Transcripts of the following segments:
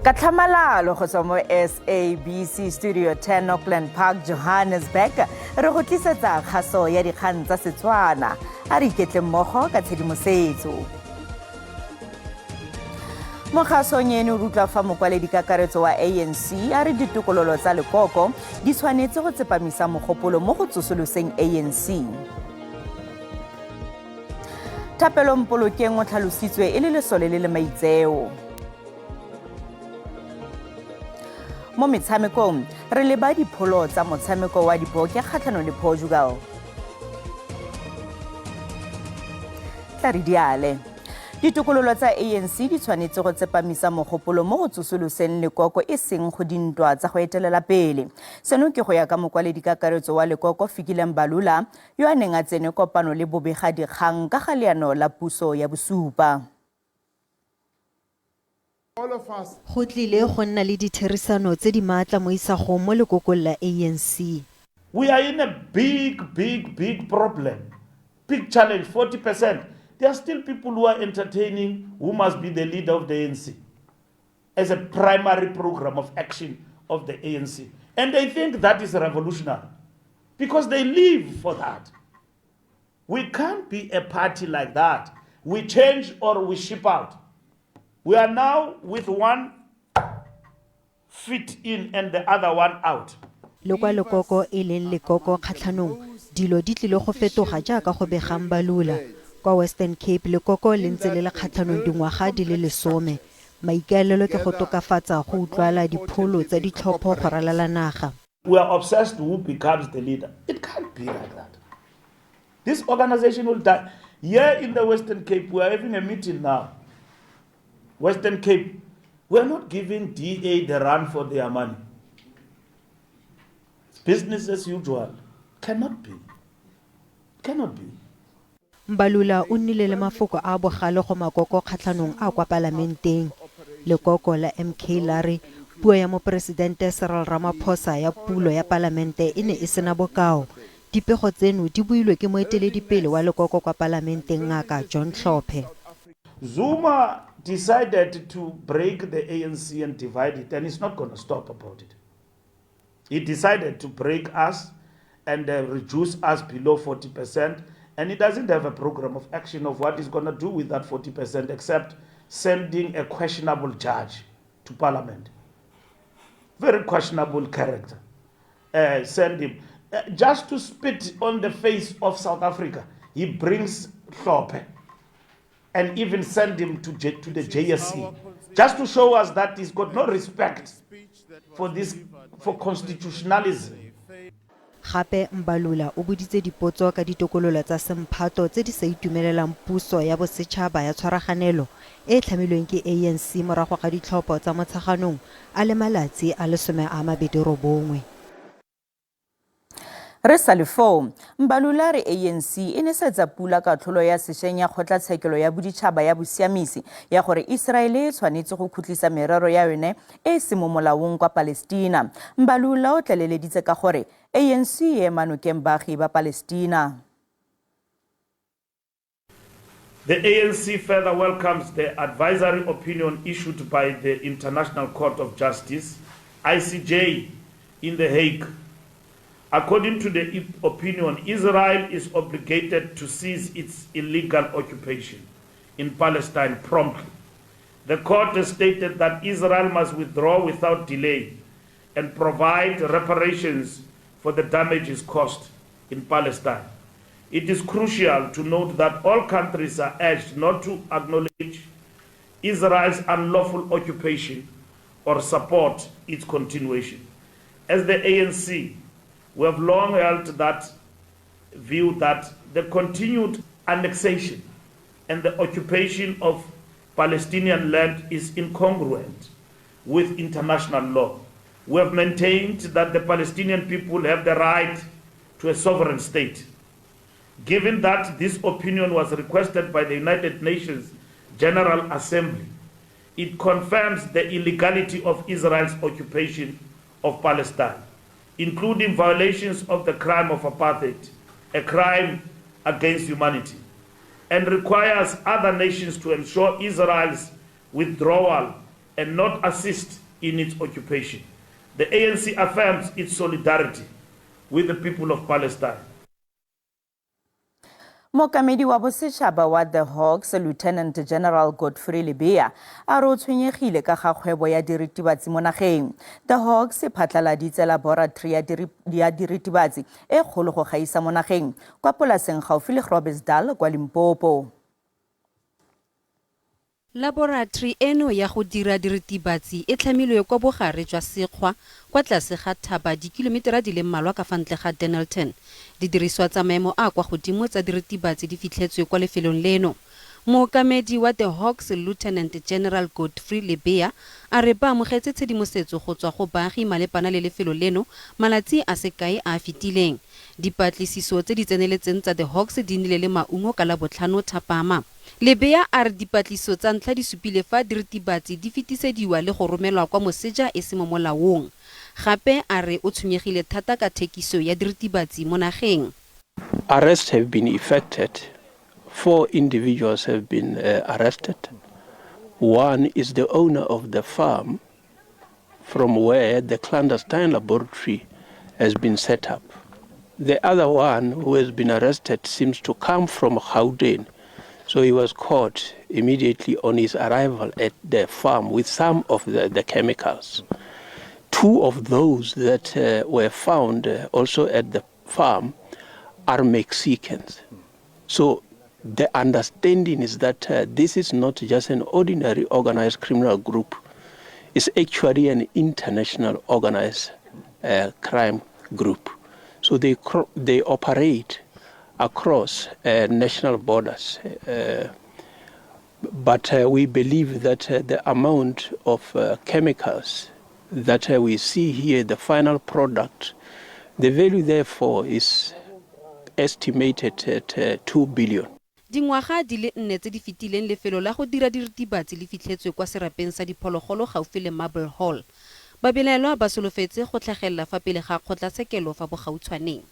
Ka tlhamalalo go tswa mo SABC Studio 10, Auckland Park, Johannesburg, re go tlisetsa kgaso ya dikgang tsa Setswana. A re iketle mmogo ka tshedimosetso. Mo kgasong eno re utlwa fa mokwaledi kakaretso wa ANC a re ditokololo tsa lekoko di tshwanetse go tsepamisa mogopolo mo go tsosoloseng ANC. Thapelo Mpolokeng o tlhalositswe e le lesole le le maitseo. Mo metshamekong re leba dipholo tsa motshameko wa diboke kgatlhanong le Portugal. Tla re diale. Ditokololo tsa ANC di tshwanetse go tsepamisa mogopolo mo go tsosoloseng lekoko e seng go dintwa tsa go etelela pele. Seno ke go ya ka mokwaledi kakaretso wa lekoko Fikile Mbalula yo a neng a tsene kopano le bobegadikgang ka ga leano la puso ya bosupa. Go tlile go nna le ditherisano tse di maatla mo isagong mo lekokong la ANC. We are in a big, big, big problem. Big challenge, 40%. There are still people who are entertaining who must be the leader of the ANC as a primary program of action of the ANC. And they think that is revolutionary because they live for that. We can't be a party like that. We change or we ship out. We are now with one fit in and the other one out. Le kwa lekoko e leng lekoko kgatlhanong, dilo di tlile go fetoga jaaka go bega Mbalula. Kwa Western Cape lekoko le ntse le le kgatlhanong dingwaga di le lesome. Maikaelelo ke go tokafatsa go utlwala dipholo tsa ditlhopho go ralala naga. We are obsessed who becomes the leader. It can't be like that. This organization will die. Here in the Western Cape, we are having a meeting now. Western Cape, we are not giving DA the run for their money. It's business as usual. Cannot be. Cannot be. Mbalula o nnile le mafoko a a bogale go makoko kgatlhanong a kwa palamenteng. Lekoko la MK la re puo ya Moporesidente Cyril Ramaphosa ya pulo ya palamente e ne e sena bokao. Dipego tseno di builwe ke moeteledipele wa lekoko kwa palamenteng Ngaka John Hlophe. Zuma decided to break the ANC and divide it, and he's not going to stop about it. He decided to break us and reduce us below 40%, and he doesn't have a program of action of what he's going to do with that 40% except sending a questionable judge to parliament. Very questionable character. Send him. Just to spit on the face of South Africa, he brings Hlophe and even send him to the JSE, just to show us that he's got no respect for constitutionalism. Gape Mbalula o boditse dipotso ka ditokololo tsa semphato tse di sa itumelelang puso ya bosetšhaba ya tshwaraganelo e e tlhamilweng ke ANC morago ga ditlhopho tsa Motsheganong a le malatsi a le 29. Re sa le foo, Mbalula re ANC e nesetsa pula katlholo ya sešweng ya kgotlatshekelo ya boditšhaba ya bosiamisi ya gore Iseraele e tshwanetse go khutlisa merero ya yone e e seng mo molaong kwa Palestina. Mbalula o tlaleleditse ka gore ANC e ema nokeng baagi ba Palestina. The ANC further welcomes the advisory opinion issued by the International Court of Justice, ICJ, in The Hague. According to the opinion, Israel is obligated to cease its illegal occupation in Palestine promptly. The court has stated that Israel must withdraw without delay and provide reparations for the damages caused in Palestine. It is crucial to note that all countries are urged not to acknowledge Israel's unlawful occupation or support its continuation. As the ANC, we have long held that view that the continued annexation and the occupation of Palestinian land is incongruent with international law. We have maintained that the Palestinian people have the right to a sovereign state. Given that this opinion was requested by the United Nations General Assembly, it confirms the illegality of Israel's occupation of Palestine, including violations of the crime of apartheid, a crime against humanity, and requires other nations to ensure Israel's withdrawal and not assist in its occupation. The ANC affirms its solidarity with the people of Palestine. Mookamedi wa bosetšhaba wa The Hawks, Lieutenant General Godfrey Lebeya, a re o tshwenyegile ka ga kgwebo ya diritibatsi mo nageng. The Hawks e phatlaladitse laboratory ya diritibatsi e kgolo go gaisa mo nageng kwa polaseng gaufi le Groblersdal kwa Limpopo. Laboratri eno ya go dira diritibatsi e tlhamilwe kwa bogare jwa sekgwa kwa tlase ga thaba dikilometera di le mmalwa ka fa ntle ga Dennilton. Didiriswa tsa maemo a a kwa godimo tsa diritibatsi di fitlhetswe kwa lefelong leno. Mookamedi wa The Hawks Lieutenant General Godfrey Lebeya a re ba amogetse tshedimosetso go tswa go baagi malebana le lefelo leno malatsi a se kae a a fetileng. Dipatlisiso tse di tseneletseng tsa The Hawks di nnile le maungo ka Labotlhano thapama. Lebeya a re dipatlisiso tsa ntlha di supile fa diritibatsi di fetisediwa le go romelwa kwa moseja e se mo molaong. Gape a re o tshwenyegile thata ka thekiso ya diritibatsi mo nageng. Arrests have been effected. Four individuals have been arrested. One is the owner of the farm from where the clandestine laboratory has been set up. The other one who has been arrested seems to come from Gauteng. So he was caught immediately on his arrival at the farm with some of the chemicals. Two of those that were found also at the farm are Mexicans. So the understanding is that this is not just an ordinary organized criminal group. It's actually an international organized crime group. So they operate across national borders. But we believe that the amount of chemicals that we see here, the final product, the value therefore is estimated at 2 billion. Dingwaga di le nne tse di fetileng lefelo la go dira diritibatsi le fitlhetswe kwa serapeng sa diphologolo gaufi le Marble Hall. Babelaelwa ba solofetse go tlhagelela fa pele ga kgotlatshekelo fa bogautshwaneng.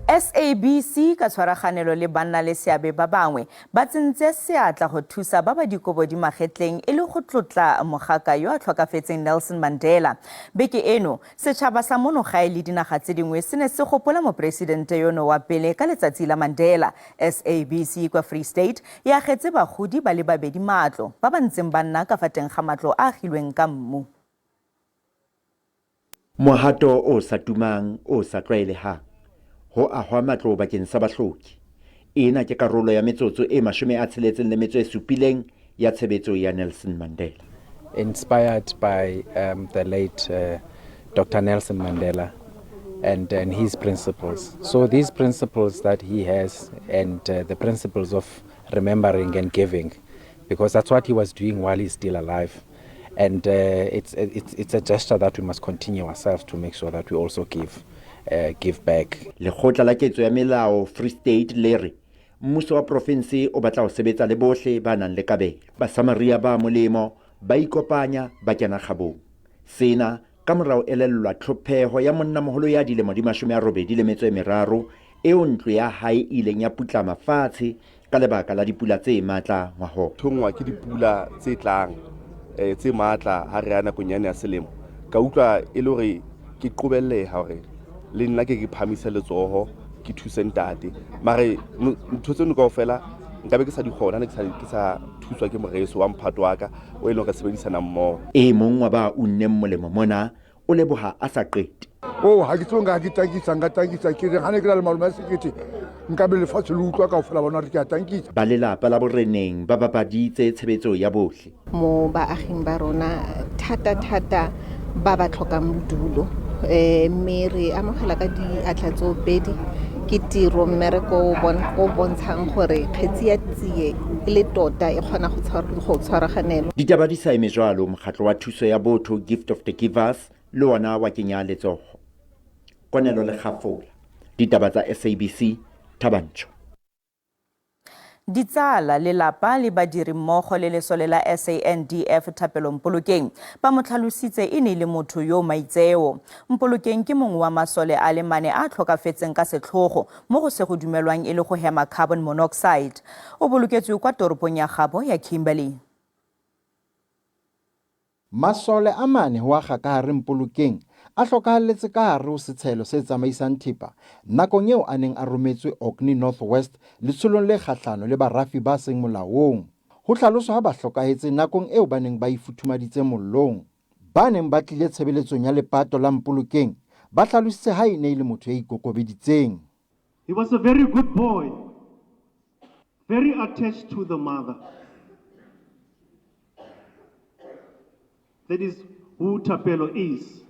SABC ka tshwaraganelo le banna le seabe ba bangwe ba tsentse seatla go thusa ba ba dikobo di magetleng e le go tlotla mogaka yo a tlhokafetseng Nelson Mandela. Beke eno setšhaba sa mono gae le dinaga tse dingwe se ne se gopola moporesidente yono wa pele ka letsatsi la Mandela. SABC kwa Free State e agetse bagodi ba le babedi matlo ba ba ntseng ba nna ka fa teng ga matlo a agilweng ka mmu. Mohato o sa tumang o sa tlwaelehang ho ahwa matlo bakeng sa bahloki. Ena ke karolo ya metsotso e 67 ya tshebetso ya Nelson Mandela. Inspired by the late Dr. Nelson Mandela and his principles. So these principles that he has and the principles of remembering and giving, because that's what he was doing while he's still alive. And it's a gesture that we must continue ourselves to make sure that we also give back. Lekgotla la ketso ya melao Free State le re mmuso wa province o batla ho sebetsa le bohle ba nang le kabelo. Basamaria ba molemo ba ikopanya ba kena kgabong. Sena ka morao elellwa tlhopheho ya monnamoholo ya dilemo di 83 eo ntlo ya hae e ileng ya putlama fatshe ka lebaka la dipula tse matla ngwahola. Thongwa ke dipula tse tlang tse matla ha re ya nakong yane ya selemo. Ka utlwa e le hore ke qobelleha hore le nna ke phamise letsoho ke thuse ntate. Mare ntho tseno kaofela nka be ke sa di kgona, ne ke sa thuswa ke moreso wa mphato wa ka o e leng re sebedisana mmoho. E mong wa ba unneng molemo mona o leboha a sa qete. Oh, ha ke tsebe nka ke tankisa, nka tankisa, ke re ha ne ke na le malome a sekete, nka be lefatshe le utlwa kaofela bona hore ke a tankisa. Ba lelapa la boreneng ba bapaditse tshebetso ya bohle. Mo baaging ba rona thata-thata ba ba tlhokang bodulo. Mme re amogela ka diatla tsoopedi ke tiro mmereko o bontshang gore kgetsi ya tsie e le tota e kgona go tshwaraganelwa. Ditaba di sa eme jwalo, mokgatlo wa thuso ya botho Gift of the Givers le ona wa kenya letsoho. Konelo Lekgafola, ditaba tsa SABC, Thabanchu. Ditsala, lelapa le badiri mmogo le lesole la SANDF Thapelo Mpolokeng ba mo tlhalositse e ne e le motho yo o maitseo. Mpolokeng ke mongwe wa masole a le mane a a tlhokafetseng ka setlhogo mo go se go dumelwang e le go hema carbon monoxide. O boloketswe kwa toropong ya gabo ya Kimberley. Masole a mane ho akga ka hare Mpolokeng a hlokahalletse ka hare ho setshelo se tsamaisang thepa nakong eo a neng a rometswe Orkney North West letsholong le kgahlano le barafi ba seng molaong. Ho hlaloswa ha ba hlokahetse nakong eo ba neng ba ifuthumaditse mollong. Ba neng ba tlile tshebeletsong ya lepato la Mpolokeng ba hlalositse ha e ne e le motho ya ikokobeditseng. He was a very good boy, very attached to the mother. That is who Thapelo is.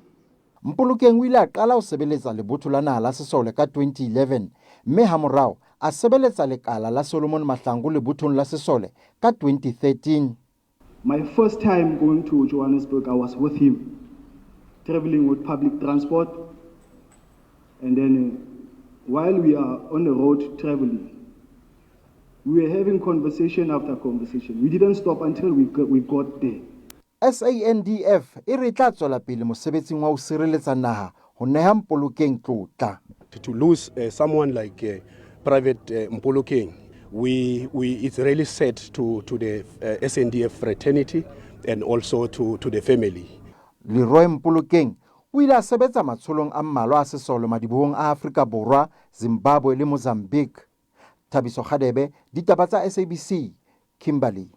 Mpolokeng o ile a qala ho sebeletsa lebotho la naha la sesole ka 2011 mme hamorao a sebeletsa lekala la Solomon Mahlangu lebothong la sesole ka 2013. My first time going to Johannesburg, I was with him, traveling with public transport. And then while we are on the road traveling, we were having conversation after conversation. We didn't stop until we got there. SANDF e re e tla tswela pele mosebetsing wa ho sireletsa naha ho neha Mpolokeng tlotla. To lose someone like Private Mpolokeng, it's really sad to the SANDF fraternity and also to the family. Leroy Mpolokeng o ile a sebetsa matsholong a mmalwa a sesole madibohong a Afrika Borwa, Zimbabwe le Mozambique. Thabiso Kgadebe, ditaba tsa SABC, Kimberley.